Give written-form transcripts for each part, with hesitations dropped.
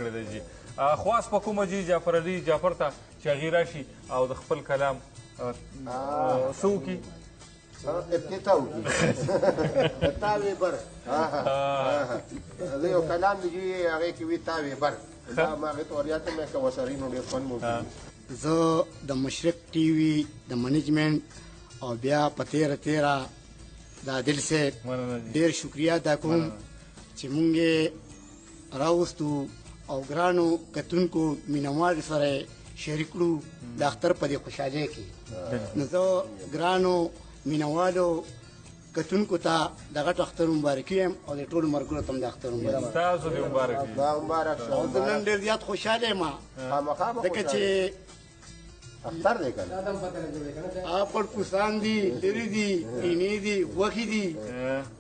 کړی دی جي. خواست په کومه جي جعفر علي جعفر ته چې هغې راشي او د خپل کلام څه وکړي؟ ابتدا وکړي. تاوې بر زه یو کلام دی چې هغې کې وي تاوې بر، دا ما هغې ته وریاته مې که وسري نو ډېر خوند مو وکړي. زه د مشرق ټي وي د منیجمنټ او بیا په تېره تېره د عادل صاحب ډېر شکریه ادا کوم چې مونږ یې راوستو او ګرانو کتونکو مینوالو سره شریک کړو د اختر په دې خوشحالۍ کې. نو زه ګرانو مینوالو کتونکو ته د غټ اختر مبارکي وایم او د ټولو ملګرو ته هم د اختر مبارکي. ستاسو دې مبارک وي. مبارک شه. او زه نن ډېر زیات خوشحاله یم ځکه چې اختر دی که نه؟ پړ کوسان دي، لرې دي، اینې دي، غوښې دي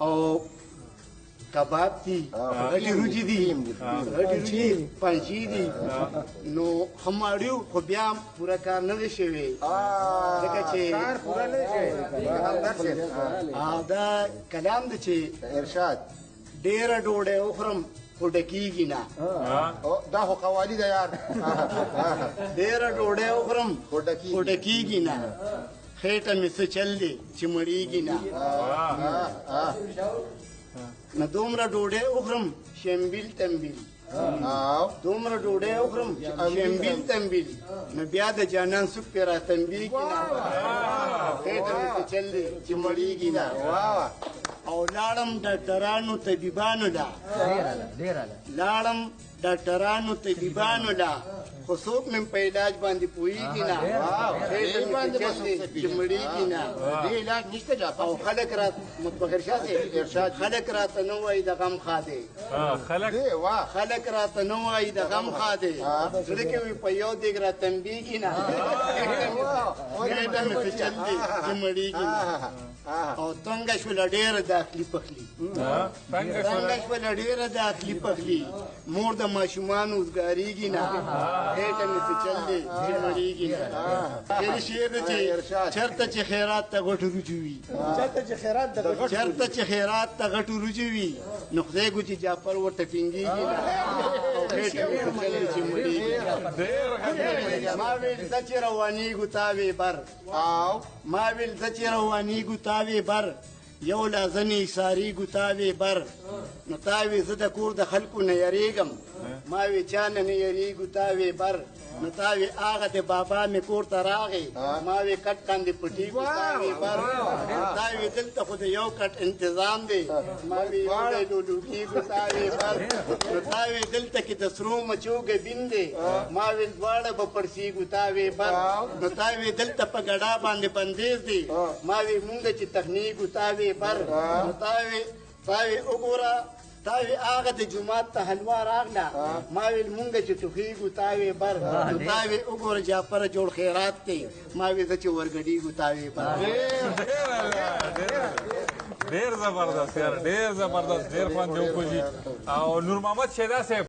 او کباب دي، غټې روجې دي، غټې روجې پنجې دي. نو هماړیو خو بیا هم پوره کار نه دی شوی ځکه چې کار پوره نه دی شوی. دا کلام دی چې ارشاد ډېره ډوډۍ وخورم خو ډکېږي نه. دا خو قوالي ده یار. ډېره ډوډۍ وخورم خو ډکېږي نه، خېټه مې څه چل دی چې مړېږي نه. نو دومره ډوډۍ وخورم شمبیل تنبیل، دومره ډوډۍ وخورم شمبیل تنبیل، نو بیا د جانان سوک پرې راتنبېږي نه، خېټه مې څه چل دی چې مړېږي نه. او لاړم ډاکټرانو طبیبانو له، لاړم ډاکټرانو طبیبانو له، خو څوک مې په علاج باندې پوهېږي نه، خېټه مې څه چل دی چې مړېږي نه. او خلک را متبخر شاه صاحب، خلک راته نه وایي د غم ښادې، خلک راته نه وایي د غم ښادې، زړه کې وي په یو دیګ را تنبېږي نه، خېټه مې څه چل دی چې مړېږي نه. او تنګه شوله ډېره د اخلي پخلي، تنګه شوله ډېره د اخلي پخلي، مور د ماشومانو وزګارېږي نه، خېټه مې څه چل دی چې مړېږي نه. دې شعر دی چې چېرته چې خیرات ته غټ رجوع وي، چېرته چې خیرات ته غټ رجوع وي، نو خدای ګو چې جعفر ورته ټینګېږي نه، او خېټه مې څه چل دی چې مړېږي نه. ما ویل زه چې روانېږو تا وې بر، ما ویل زه چې روانېږو تا وې بر، یو لا ځنې ایسارېږو تا وې بر، نو تا وې زه د کور د خلکو نه یریږم، ما وې چا نه نه یریږو تا وې بر، نو تا وې هغه د بابا مې کور ته راغی، ما وې کټ باندې پټېږو تا وې بر، نو تا وې دلته خو د یو کټ انتظام دی، ما وې یو ځای لولو کېږو تا وې بر، نو تا وې دلته کې د سرو مچو ګبین دی، ما وې دواړه به پړسېږو تا وې بر، نو تا وې دلته په ګډا باندې بندیز دی، ما وې مونږ چې تخنېږو تا وې بر، نو تا وې وګوره، تا وې هغه د جومات ته حلوا راغله، ما ویل مونږ چې ټوخېږو تا وې بر، نو تا وې وګوره جعفره جوړ خیرات دی، ما وې زه چې ورګډېږو تا وې بر. ډېر زبردست یار، ډېر زبردست، ډېر خوند یې وکړو جي. او نور محمد شیدا صاحب.